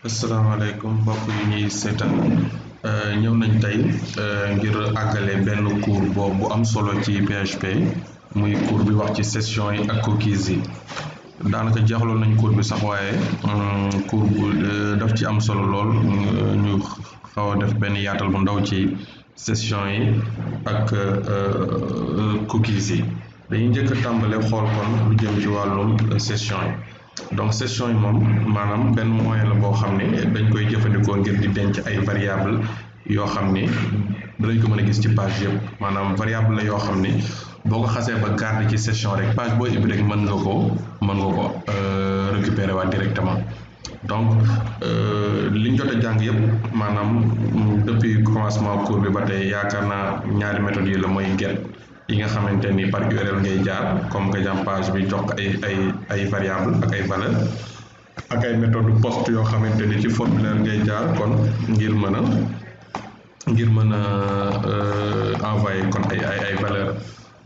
asalaamaaleykum mbokk yi ñuy seetaan ñëw nañ tey ngir àggale benn cours bu am solo ci PHP muy cours bi wax ci session yi ak cookies yi daanaka jeexaloon nañ cours bi sax waaye cours bu daf ci am solo lool ñu xaw a def benn yaatal bu ndaw ci session yi ak cookies yi dañuy njëkk a tàmbale xool kon lu jëm ci wàllum session yi. Donc session yi moom maanaam benn moyen la boo xam ne dañ koy jëfandikoo ngir di denc ay variable yoo xam ni danañ ko mën a gis ci page yëpp maanaam variable la yoo xam ni boo ko xasee ba garder ci session rek page boo ubbi rek mën nga ko récupérer waat directement donc liñ jot a jàng yëpp maanaam depuis commencement cours bi ba tey yaakaar naa ñaari méthodes yi la mooy get yi nga xamante ni par URL ngay jaar comme que jam page bi jox ay variable ak ay valeur ak ay méthode post yoo xamante ni ci formulaire ngay jaar kon ngir mën a envoyer kon ay valeur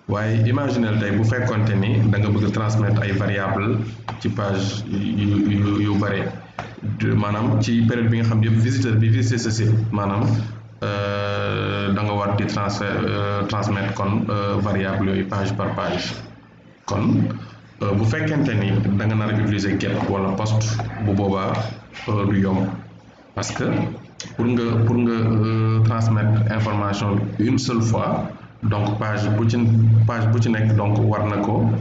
waaye imaginel tey bu fekkonte ni da nga bëgg transmettre ay variable ci page yu bare maanaam ci période bi nga xam yëpp visiteur bi visité sa site maanaam da nga war di transmettre kon variable yooyu page par page kon bu fekkente ni da nga nar a utiliser get wala post bu boobaa du yomb parce que pour nga transmettre information une seule fois donc page bu ci nekk donc war na ko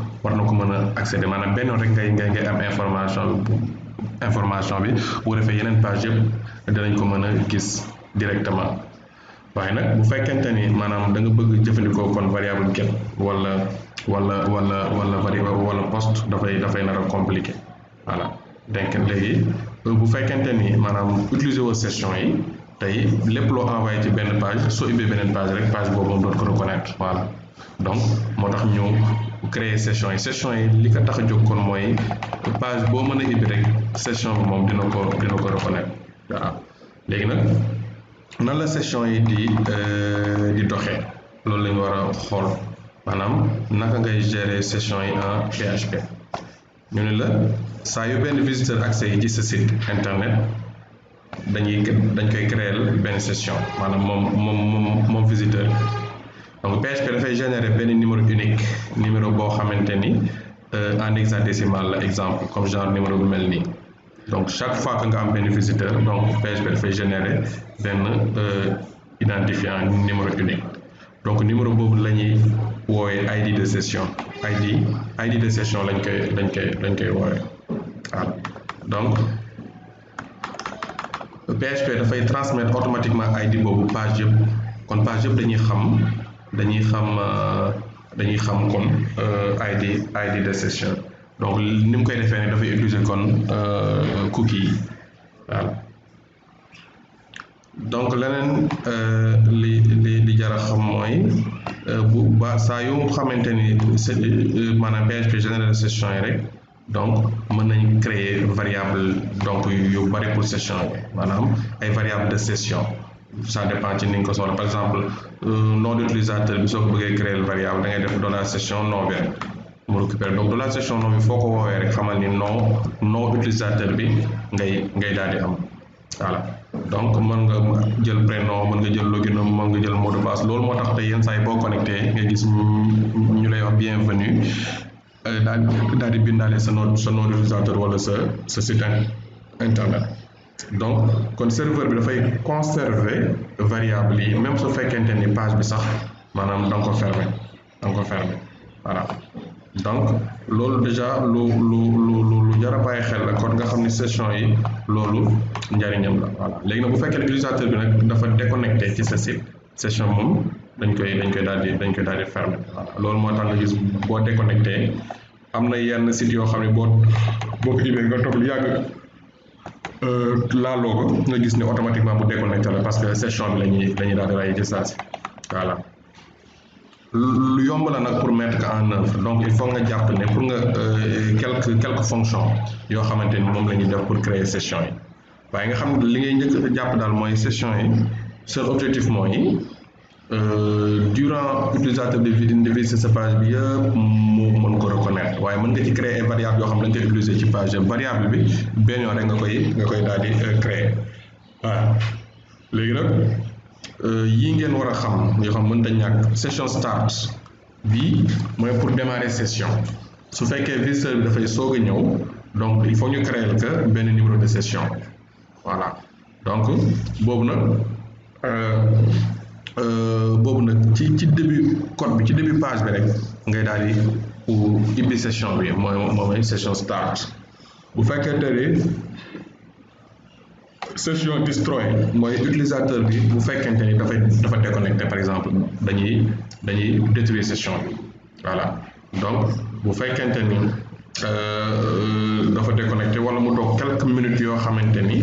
mën a accéder maanaam benn yoon rek ngay am information bi bu defee yeneen page yëpp dinañ ko mën a gis directement. waaye nag bu fekkente ni maanaam da nga bëgg jëfandikoo kon variable get wala variable wala post dafay nar a compliqué voilà donc léegi bu fekkente ni maanaam utiliser woo session yi tey lépp loo envoyé ci benn page soo ubbee beneen page rek page boobu moom doot ko reconnaître voilà donc moo tax ñu créer session yi li ko tax a jóg kon mooy page boo mën a ubbi rek session bi moom dina ko reconnaître voilà léegi nag nan la session yi di doxee loolu lañu war a xool maanaam naka ngay gérer session yi en PHP ñu ne la saa yu benn visiteur accès yi ci sa site internet dañ koy créer benn session maanaam moom visiteur donc PHP dafay générer benn numéro unique numéro boo xamante ni en hexadécimal la exemple comme genre numéro bu mel nii donc chaque fois que nga am benn visiteur donc PHP dafay générer benn identifiant numéro unique donc numéro boobu la ñuy woowee ID de session ID de session lañ koy woowee waaw donc PHP dafay transmettre automatiquement ID boobu page yëpp kon page yëpp dañuy xam kon ID de session donc ni mu koy defee ne dafay utiliser kon cookie yi waaw donc leneen li jar a xam mooy saa yu xamante ni maanaam PHP général session yi rek donc mën nañ créer variable donc yu bari pour session yi maanaam ay variable de session ça dépend ci ni nga ko soxla par exemple nom d'utilisateur bi soo ko bëggee créer variable da ngay def dans la session nom bi mu récupérer donc de la session nom bi foo ko woowee rek xamal ni nom utilisateur bi ngay daal di am voilà donc mën nga jël prénom mën nga jël login mën nga jël mot de passe loolu moo tax te yenn saa yi boo connecté nga gis ñu lay wax bienvenue daal di bindaale sa nom utilisateur wala sa site internet donc kon serveur bi dafay conserver variable yi même su fekkente ni page bi sax maanaam da nga ko fermer voilà donc loolu déjà lu jar a bàyyi xel la kon nga xam ni session yi loolu njariñam la voilà léegi nag bu fekkee ne utilisateur bi nag dafa déconnecté ci sa site session moom dañ koy daal di fermer voilà loolu moo tax nga gis boo déconnecté am na yenn site yoo xam ne boo ko ubbee nga toog lu yàgg laaloo ko nga gis ne automatiquement bu déconnecté la parce que session bi lañuy daal di ray ci saa si voilà lu yomb la nag pour mettre en œuvre donc il faut nga jàpp ne pour nga quelques fonctions yoo xamante ni moom la ñuy def pour créer session yi waaye nga xam li ngay njëkk jàpp daal mooy session yi seen objectif mooy durant utilisateur de visiter sa page bi yëpp mu mën ko reconnaître waaye mën nga ci créer ay variable yoo xam ne dañ koy utiliser ci page variable bi benn yoon rek nga koy daal di créer voilà léegi nag yii ngeen war a xam yoo xam mënta ñàkk session start bii mooy pour démarrer session su fekkee visiteur bi dafay soog a ñëw donc il faut ñu créer que benn numéro de session voilà donc boobu nag ci début code bi ci début page bi rek ngay daal di ibbi session bi mooy session start bu fekkente ni session destroy mooy utilisateur bi bu fekkente ni dafa déconnecté par exemple dañuy détruire session bi voilà donc bu fekkente ni dafa déconnecté wala mu toog quelques minutes yoo xamante ni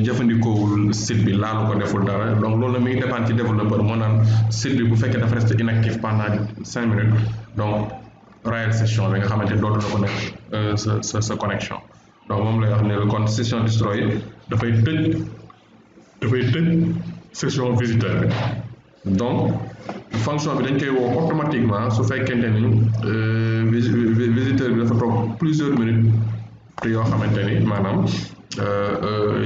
jëfandikoowul site bi laalu ko deful dara donc loolu la mi ngi dépendre ci développeur moo naan site bi bu fekkee dafa resté inactif pendant 5 minutes donc rayal session bi nga xamante ni dootu la ko nekk sa connexion donc moom lay wax ne kon session destroy dafay tëj session visiteur bi donc fonction bi dañ koy woo automatiquement su fekkente ni visiteur bi dafa toog plusieurs minutes te yoo xamante ni maanaam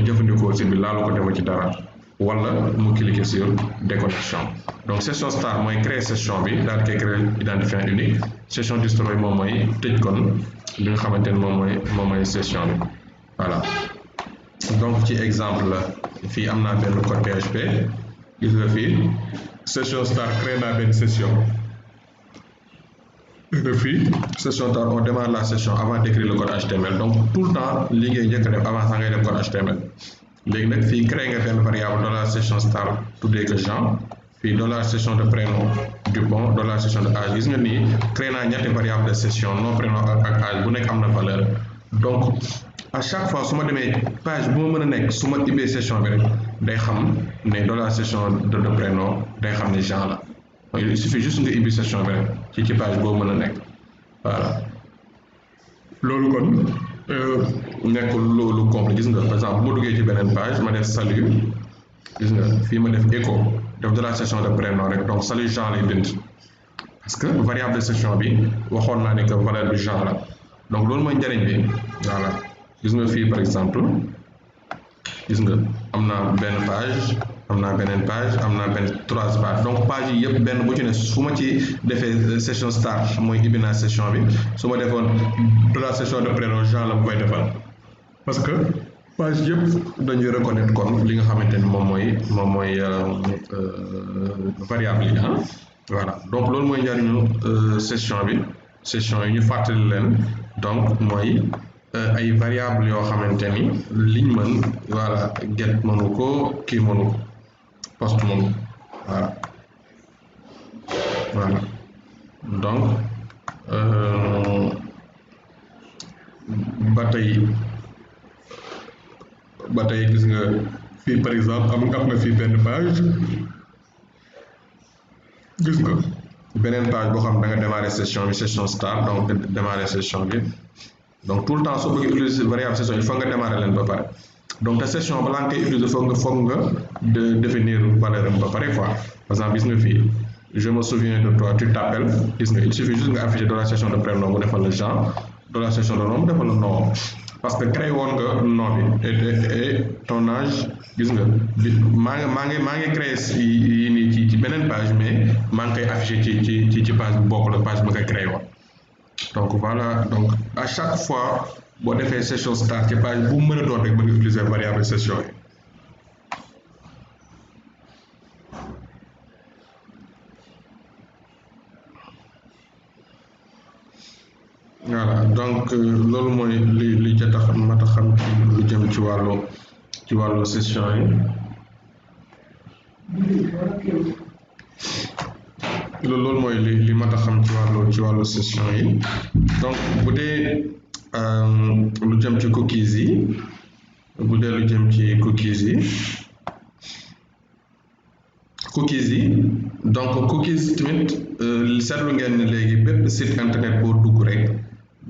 jëfandikoo site bi laalu ko defa ci dara wala mu cliquer sur déconnexion donc session start mooy créer session bi daal di koy créer identifiant unique session destroy moom mooy tëj kon li nga xamante ni moom mooy session bi voilà donc ci exemple la fii am naa benn code PHP gis nga fii session start créé naa benn session fii session start on démarre la session avant d'écrire le code HTML donc tout le temps li ngay njëkk a def avant sax ngay def code HTML léegi nag fii créé nga benn variable dollar session start tuddee que Jean fii dollar session de prénom Dupont dollar session de âge gis nga nii créé naa ñetti variable de session nom prénom ak âge bu nekk am na valeur donc à chaque fois su ma demee page bu ma mën a nekk su ma ibbee session bi rek day xam ne dollar session de prénom day xam ne Jean la il suffit juste nga ibbi session bi rek ci page boo mën a nekk voilà loolu kon nekkul loolu complet gis nga par exemple bu ma duggee ci beneen page ma def salut gis nga fii ma def écho def dollar session de prénom rek donc salut Jean lay bind parce que variable de session bi waxoon naa ne que valeur bi Jean la donc loolu mooy njëriñ bi voilà gis nga fii par exemple gis nga am naa benn page am naa beneen page am naa benn 3 page donc page yi yëpp benn bu ci ne su ma ci defee session start mooy ibbi naa session bi su ma defoon de la session de prénom Jean la bu koy defal parce que page yëpp dañuy reconnaître kon li nga xamante ni moom mooy variable yi voilà donc loolu mooy njariñu session yi ñu fàttali leen donc mooy ay variable yoo xamante ni liñ mën voilà get mënu ko kii mënu ko post mënu voilà donc ba tey gis nga fii par exemple am na fii benn page gis nga beneen page boo xam da nga démarrer session bi session start donc démarrer session bi donc tout le temps soo bëggee utiliser variable session il faut nga démarrer leen ba pare donc te session balaa nga koy utiliser foog nga définir valeur am ba pare quoi par exemple gis nga fii je me souviens de toi tu t'appelles gis nga il suffit juste nga afficher dans la session de prénom mu defal le genre dans la session de nom mu defal le nom parce que créé woon nga nom bi et ton âge gis nga maa ngi créé yi nii ci beneen page mais maa ngi koy afficher ci page bu bokk la page ba nga créé woon donc voilà donc à chaque fois boo defee session start ci page bu mën a doon rek mën nga utiliser variable session yi voilà donc loolu mooy li ca tax mat a xam ci lu jëm ci wàllu session yi loolu mooy li mat a xam ci wàllu session yi donc bu dee lu jëm ci cookies yi donc cookies tamit seetlu ngeen ne léegi bépp site internet boo dugg rek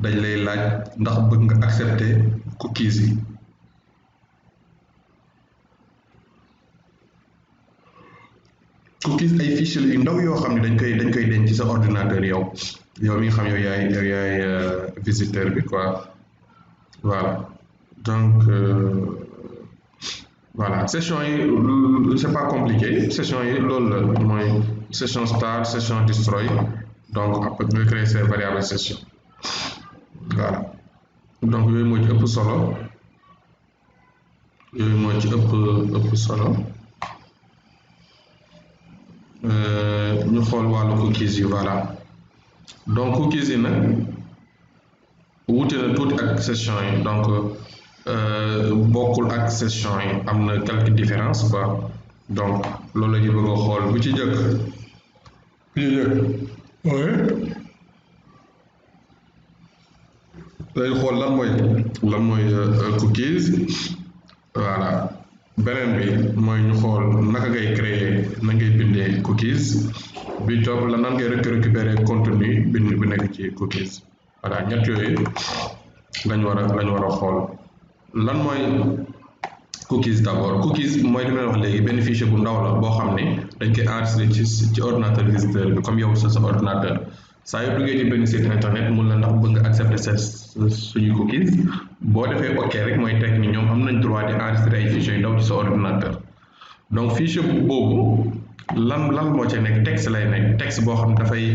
dañ lay laaj ndax bëgg nga accepter cookies yi cookies ay fichiers yu ndaw yoo xam ne dañ koy denc ci sa ordinateur yow mi nga xam yow yaay visiteur bi quoi voilà donc voilà session yi c'est pas compliqué session yi loolu la mooy session start session destroy donc après nga créer ces variables session voilà donc yooyu moo ci ëpp solo yooyu moo ci ëpp solo ñu xool wàllu cookies yi voilà donc cookies yi nag wuute na tuuti ak session yi donc bokkul ak session yi am na quelques différences quoi donc loolu la ñu bëgg a xool bu ci jëkk day xool lan mooy cookies voilà beneen bi mooy ñu xool naka ngay créer na ngay bindee cookies bi topp la nan ngay récupérer contenu bi nekk ci cookies voilà ñett yooyu lañ war a xool lan mooy cookies d'abord cookies mooy li may wax léegi benn fichier bu ndaw la boo xam ne dañ koy enregistrer ci ordinateur visiteur bi comme yow sa ordinateur saa yoo duggee ci benn site internet mun la ndax bëgg nga accepter suñu cookies boo defee OK rek mooy teg ni ñoom am nañ droit di enregistrer ay fichiers yu ndaw ci sa ordinateur donc fichier boobu lan moo ci nekk texte lay nekk texte boo xam dafay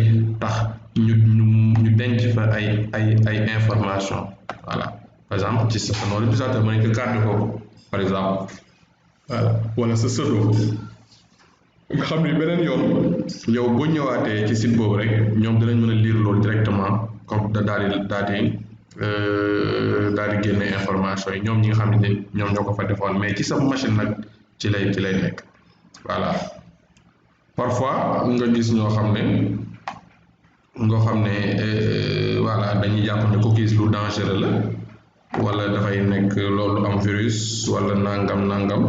tax ñu denc fa ay information voilà par exemple ci sa nom d'utilisateur mën nañ ko garder foofu par exemple voilà wala sa pseudo nga xam ni beneen yoon yow boo ñëwaatee ci site boobu rek ñoom dinañ mën a lire loolu directement comme daal di génne information yi ñoom ñi nga xam ne ñoom ñoo ko fa defoon mais ci sa machine nag ci lay nekk voilà parfois nga gis ñoo xam ne voilà dañuy jàpp ne cookies lu dangereux la wala dafay nekk loolu am virus wala nangam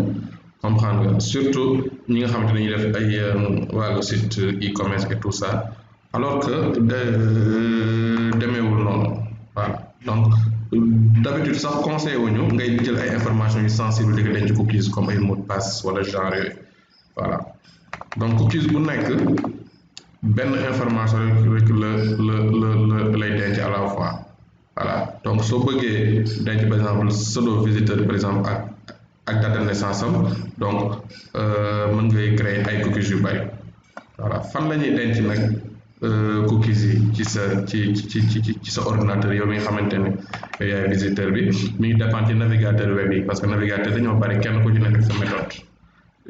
comprendre nga surtout ñi nga xamante ne dañuy def ay wàllu site e-commerce et tout ça alors que demeewul noonu voilà donc d'habitude sax conseillé wuñu ngay jël ay informations yu sensibles di ko denc cookies comme ay mot de passe wala genre yooyu voilà donc cookies bu nekk benn information rek la lay denc à la fois voilà donc soo bëggee denc par exemple pseudo visiteur par exemple ak date de naissance am donc mën ngay créer ay cookies yu bari voilà fan la ñuy denc nag cookies yi ci sa ordinateur yow mi nga xamante ne yaay visiteur bi mi ngi dépendre ci navigateur web yi parce que navigateur dañoo bari kenn ku ci nekk sa méthode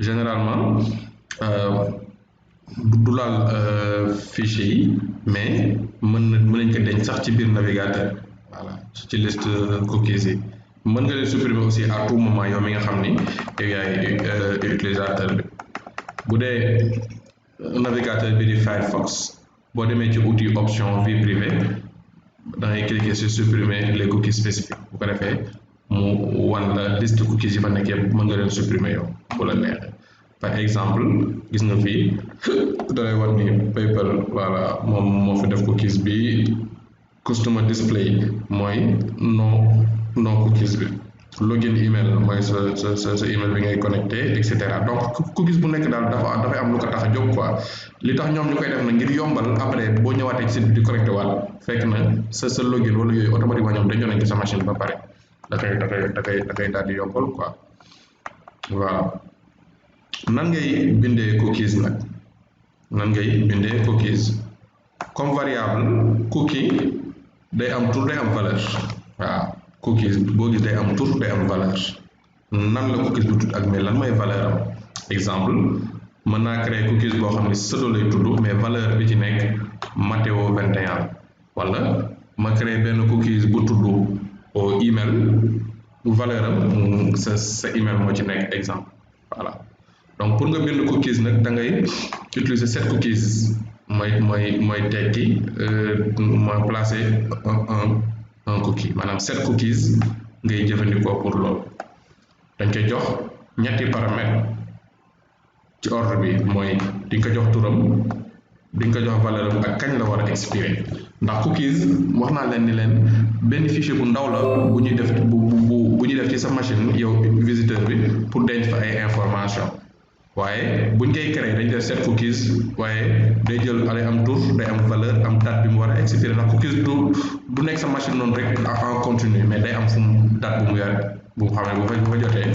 généralement du laal fichier yi mais mën nañ ko denc sax ci biir navigateur voilà ci liste cookies yi mën nga leen supprimer aussi à tout moment yow mi nga xam ni yow yaay utilisateur bi bu dee navigateur bi di Firefox boo demee ci outil option vie privée da ngay cliquer sur supprimer les cookies spécifiques bu ko defee mu wan la liste cookies yi fa nekk yëpp mën nga leen supprimer yow bu la neexee par exemple gis nga fii dalay wan ni PayPal voilà moom moo fi def cookies bi customer display mooy non cookies bi login email mooy sa email bi ngay connecté et cetera donc cookies bu nekk daal dafay am lu ko tax a jóg quoi li tax ñoom ñu koy def na ngir yombal après boo ñëwaatee ci site bi di connecté waat fekk na sa login wala yooyu automatiquement ñoom dañoo nañ ko sa machine ba pare da koy daal di yombal quoi voilà nan ngay bindee cookies nag comme variable cookie day am tour day am valeur waaw cookies boo gis day am tour day am valeur nan la cookies bu tudd ak mais lan mooy valeur am exemple mën naa créer cookies boo xam ne pseudo lay tudd mais valeur bi ci nekk Matteo 21 wala ma créer benn cookies bu tudd au email valeur am sa email moo ci nekk exemple voilà donc pour nga bind cookies nag da ngay utiliser 7 cookies mooy tekki ma placer un cookie maanaam 7 cookies ngay jëfandikoo pour loolu dañ koy jox ñetti paramètres ci ordre bi mooy di nga ko jox turam di nga ko jox valeur am ak kañ la war a expirer ndax cookies wax naa leen ni leen benn fichier bu ndaw la bu ñuy def bu ñuy def ci sa machine yow visiteur bi pour denc fa ay information waaye buñ koy créer dañ def 7 cookies waaye day jël day am tour day am valeur am date bi mu war a expirer ndax cookies du nekk sa machine noonu rek en continu mais day am fu mu date bu mu yar bu xam ne bu fa jotee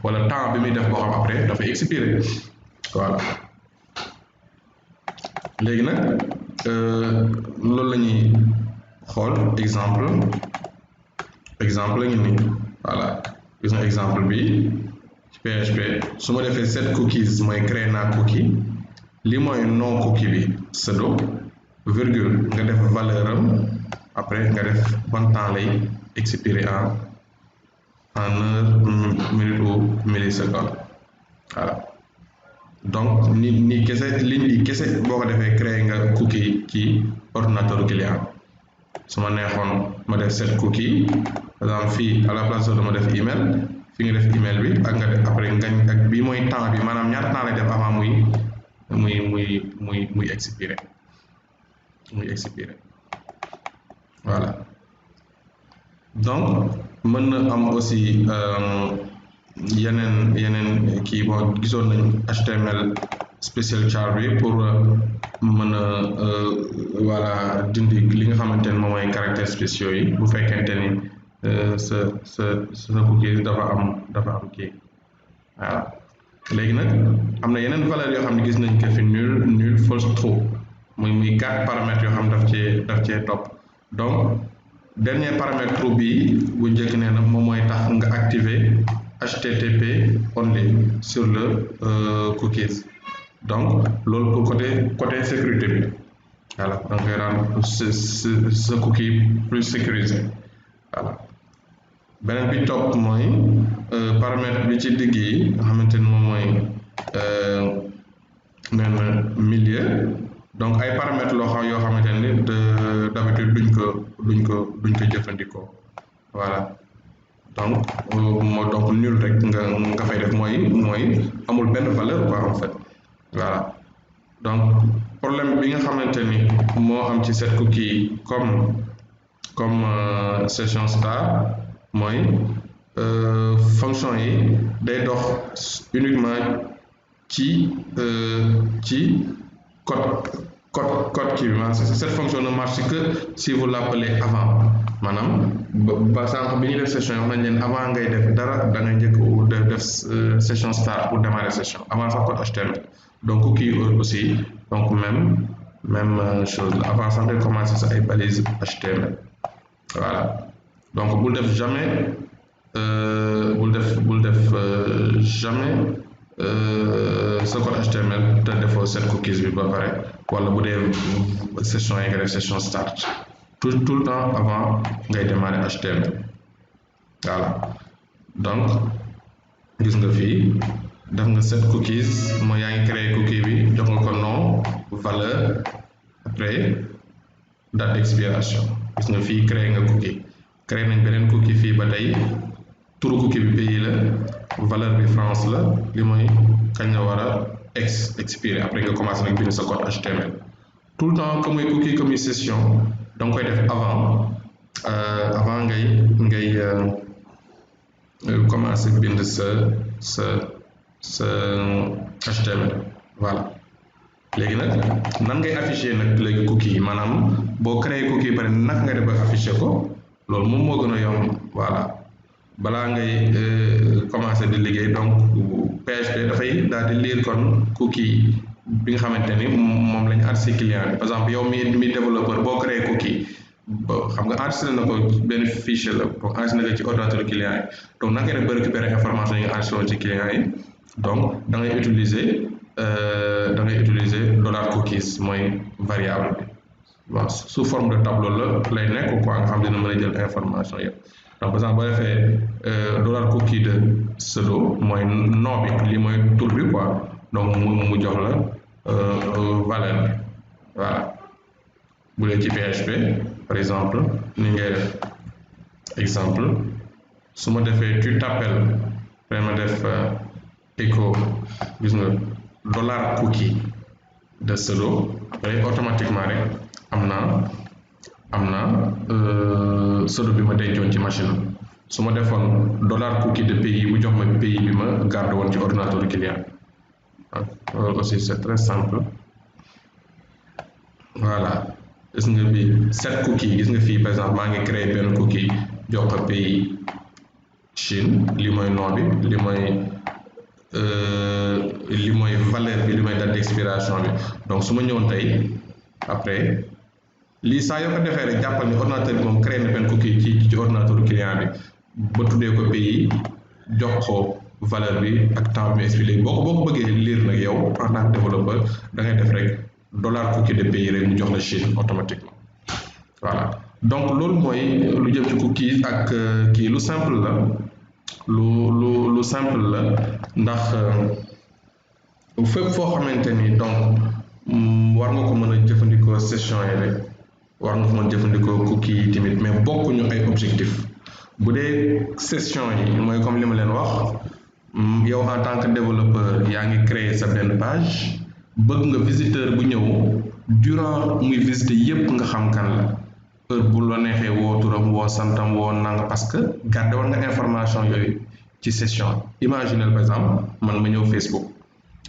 wala temps bi muy def boo xam après dafay expirer voilà léegi nag loolu la ñuy xool exemple la ngi nii voilà gis nga exemple bi ci PHP su ma defee set cookies mooy créer naa cookie li mooy nom cookie bi pseudo virgule nga def valeur am après nga def ban temps lay expirer en heure minute ou milliseconde voilà donc ni kese ligne bi kese boo ko defee créer nga cookie ci ordinateur client su ma neexoon ma def set cookie par exemple fii à la place de ma def email fi nga def email bi ak nga def après ngañ ak bii mooy temps bi maanaam ñaata temps lay def avant muy expirer voilà donc mën na am aussi yeneen kii bon gisoon nañu HTML special char bi pour mën a voilà dindi li nga xamante ne moom mooy caractères spéciaux yi bu fekkente ni sa cookie dafa am kii voilà léegi nag am na yeneen valeurs yoo xam ne gis nañ ko fi nul false true muy 4 paramètres yoo xam daf cee topp donc dernier paramètre true bi bu njëkk nee na moom mooy tax nga activer HTTP only sur le cookies donc loolu pour côté sécurité bi voilà donc ngay rendre ce cookie plus sécurisé voilà beneen bi topp mooy paramètre bi ci digg yi nga xamante ni moom mooy nee na milieu donc ay paramètres yoo xamante ni d'habitude duñ ko jëfandikoo voilà donc nul rek nga fay def mooy amul benn valeur quoi en fait voilà donc problème bi nga xamante ni moo am ci set cookie comme session star mooy fonction yi day dox uniquement ci code kii bi maanaam cette fonction ne marche que si vous l'appelez avant maanaam ba sànq bi ñuy def session yi wax nañ leen avant ngay def dara da ngay njëkk def session start pour démarrer session avant sax code HTML donc cookie aussi donc même chose la avant sax ngay commencer sa ay balises HTML voilà donc bul def jamais jamais sa code HTML te defoo set cookies bi ba pare wala bu dee session yi nga def session start tout le temps avant ngay démarrer HTML voilà donc gis nga fii def nga set cookies mooy yaa ngi créé cookie bi jox nga ko nom valeur après date d'expiration gis nga fii créé nga cookie créé nañ beneen cookie fii ba tey turu cookie bi pays la valeur bi France la li mooy kañ la war a expirer après nga commencé nag bind sa code HTML tout le temps que muy cookie comme session da nga koy def avant ngay commencé bind sa HTML voilà léegi nag nan ngay afficher nag léegi cookie yi maanaam boo créé cookie yi pare naka nga def ba afficher ko loolu moom moo gën a yomb voilà balaa ngay commencer di liggéey donc PHP dafay daal di lire kon cookie bi nga xamante ni moom lañu enregistré client bi par exemple yow mi développeur boo créé cookie xam nga enregistré na ko benn fichier la boo enregistré na ko ci ordinateur client yi donc naka ngay def ba récupérer information yi nga enregistré woon ci client yi donc da ngay utiliser $cookies mooy variable bi bon sous forme de tableau la lay nekk quoi nga xam dina mën a jël information yëpp donc par exemple boo defee $cookie de pseudo mooy nom bi lii mooy tur bi quoi donc mu jox la valeur bi voilà bu dee ci PHP par exemple ni ngay def exemple su ma defee tu t'appelles après ma def echo gis nga $cookie de pseudo après automatiquement rek am na pseudo bi ma dencoon ci machine su ma defoon $cookie de pays mu jox ma pays bi ma garde woon ci ordinateur client aussi c'est très simple voilà gis nga bi set cookie gis nga fii par exemple maa ngi créé benn cookie jox ko pays Chine li mooy nom bi li mooy li mooy valeur bi li mooy date d'expiration bi donc su ma ñëwoon tey après lii saa yoo ko defee rek jàppal ni ordinateur bi moom créé na benn cookie ci ordinateur client bi ba tuddee ko pays jox ko valeur bi ak temps bi expliqué boo ko bëggee lire nag yow en tant que développeur da ngay def rek $cookie de pays rek mu jox la Chine automatiquement voilà donc loolu mooy lu jëm ci cookies ak kii lu simple la lu simple la ndax fépp foo xamante ni donc war nga ko mën a jëfandikoo session yi rek war nga ko mën a jëfandikoo cookies yi tamit mais bokkuñu ay objectif bu dee session yi mooy comme li ma leen wax yow en tant que développeur yaa ngi créer sa benn page bëgg nga visiteur bu ñëw durant muy visiter yépp nga xam kan la heure bu la neexee woo turam woo santam woo nanga parce que garder woon nga information yooyu ci session imaginez par exemple man ma ñëw Facebook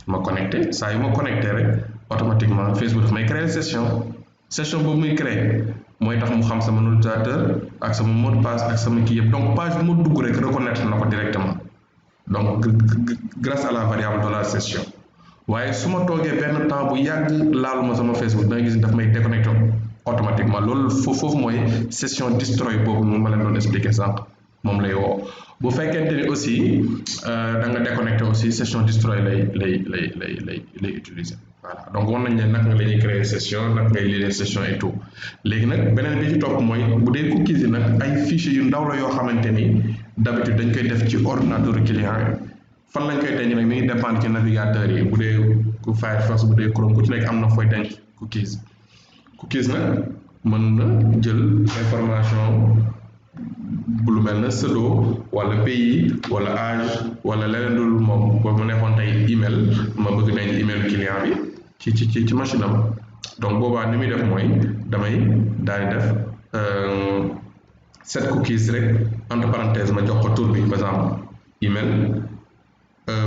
ma connecté saa yu ma connecté rek automatiquement Facebook daf may créer session boobu muy créer mooy tax mu xam sama utilisateur ak sama mot de passe ak sama kii yëpp donc page bu ma dugg rek reconnaître na ko directement donc grâce à la variable $session waaye su ma toogee benn temps bu yàgg laaluma sama Facebook da nga gis daf may déconnecté automatiquement loolu foofu mooy session destroy boobu moom ma leen doon expliquer sànq moom lay woo bu fekkente ni aussi da nga déconnecté aussi session destroy lay utiliser voilà donc war nañ ne naka nga la ñuy créer session naka ngay lire session et tout léegi nag beneen bi ci topp mooy bu dee cookies yi nag ay fichiers yu ndaw la yoo xamante ni d'habitude dañ koy def ci ordinateur client yi fan lañ koy denc nag mi ngi dépendre ci navigateur yi bu dee ku Firefox bu dee Chrome ku ci nekk am na fooy denc cookies nag mën na jël information bu lu mel na pseudo wala pays wala âge wala leneen dul moom boobu mu nekkoon tey email ma bëgg nañ email client bi ci machine am donc boobaa ni muy def mooy damay daal di def set cookies rek entre parenthèse ma jox ko tur bi par exemple email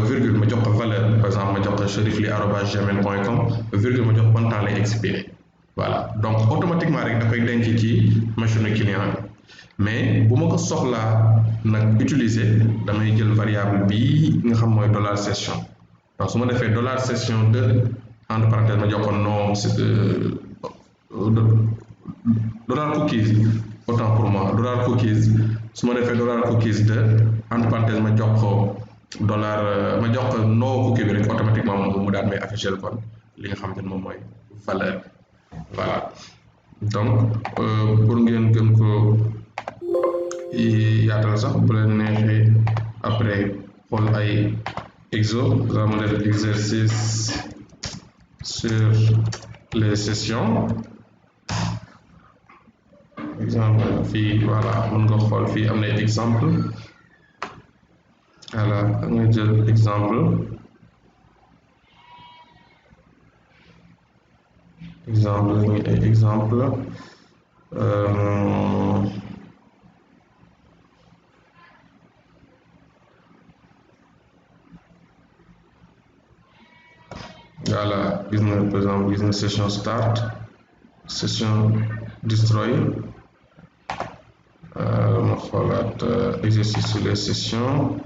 virgule ma jox ko valeur par exemple ma jox ko cherifli@gmail.com virgule ma jox ban temps lay expiré voilà donc automatiquement rek da koy denc ci machine client bi mais bu ma ko soxlaa nag utiliser damay jël variable bii nga xam mooy $session donc su ma defee $session de entre parenthèse ma jox ko non $cookies autant pour moi $cookies su ma defee $cookies de entre parenthèse ma jox ko ma jox ko no cookie bi rek automatiquement mu daal may afficher kon li nga xamante ne moom mooy valeur voilà donc pour ngeen gën ko yaatal sax bu leen neexee après xool ay def exercice sur les sessions exemple fii voilà mën nga xool fii am na ay exemple voilà nga jël exemple voilà gis nga par exemple gis nga session start session destroy ma xoolaat exercice sur les sessions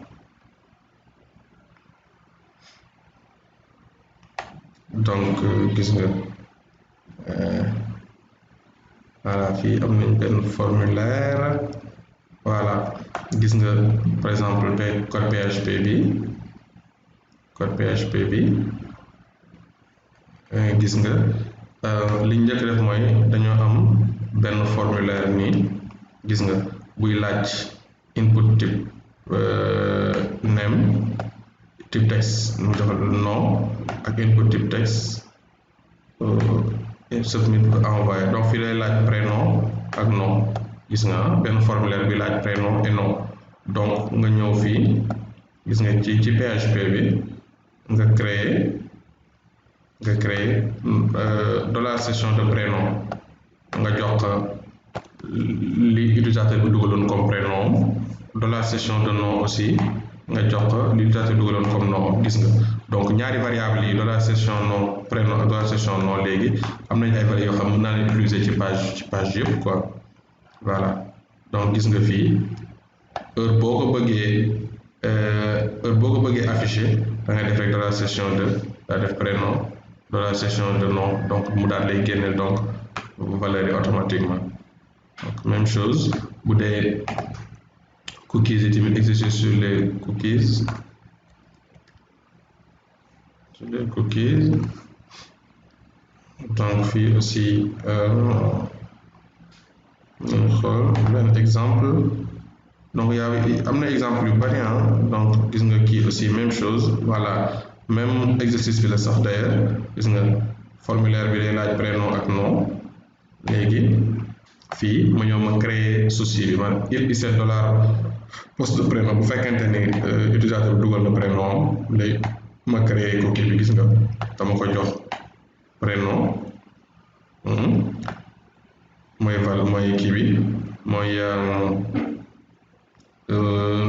donc gis nga voilà fii am nañ benn formulaire voilà gis nga par exemple code PHP bi gis nga li njëkk def mooy dañoo am benn formulaire nii gis nga buy laaj input type name type text mu jox nom ak input type text submit envoyé donc fii lay laaj prénom ak nom gis nga benn formulaire bi laaj prénom et nom donc nga ñëw fii gis nga ci PHP bi nga créer $session de prénom nga jox li utilisateur bi dugaloon comme prénom $session de nom aussi nga jox li utilisateur bi dugaloon comme nom gis nga donc ñaari variable yi $session nom prénom ak $session nom léegi am nañ ay valeurs yoo xam mën naa leen utiliser ci page yëpp quoi voilà donc gis nga fii heure boo ko bëggee boo ko bëggee afficher da ngay def rek de la session de daa def prénom de la session de nom donc mu daal lay génneel donc valeur yi automatiquement donc même chose bu dee cookies yi tamit exercice sur les cookies donc fii aussi ñu xool benn exemple donc am na exemple yu bari donc gis nga kii aussi même chose voilà même exercice bi la sax d'ailleurs gis nga formulaire bi day laaj prénom ak nom léegi fii ma ñëw ma créer souci bi man $17 poste de prénom bu fekkente ni utilisateur bi dugal na prénom léegi ma créer cookie bi gis nga dama ko jox prénom mooy kii bi mooy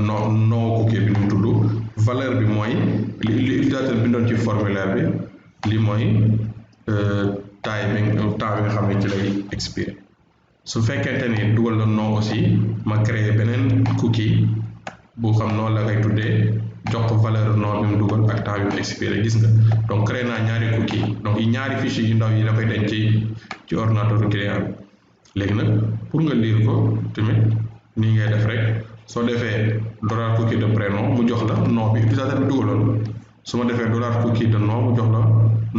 nom cookie bi nu mu tudd valeur bi mooy li utilisateur bindoon ci formulaire bi li mooy temps bi nga xam ne ci lay expiré su fekkente ni dugal na nom aussi ma créer beneen cookie bu xam noonu la koy tuddee jox ko valeur nom bi mu dugal ak temps bi mu expiré gis nga donc créé naa ñaari cookie donc ñaari fichier yu ndaw yi da koy denc ci ordinateur client bi léegi nag pour nga lire ko tamit nii ngay def rek soo defee $cookie de prénom mu jox la nom bi utilisateur bi dugaloon su ma defee $cookie de nom mu jox la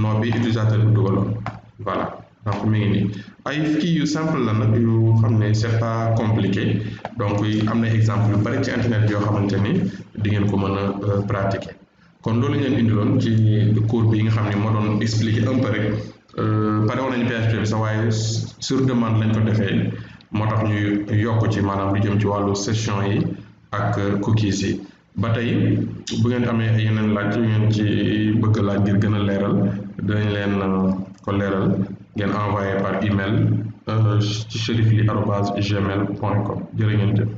nom bi utilisateur bi dugaloon voilà donc mi ngi nii ay kii yu simple la nag yu xam ne c'est pas compliqué donc am na exemple yu bari ci internet yoo xamante ni di ngeen ko mën a pratiquer kon loolu ngeen indiloon ci cours bi nga xam ne moo doon expliquer un peu rek pare woon nañu PHP bi sax waaye sur demande lañ ko defee moo tax ñuy yokk ci maanaam lu jëm ci wàllu session yi ak cookies yi ba tey bu ngeen amee ay yeneen laaj yu ngeen ci bëgg laaj ngir gën a leeral dinañ leen ko leeral ngeen envoyé par email ci cherifli@gmail.com jërë ngeen jëf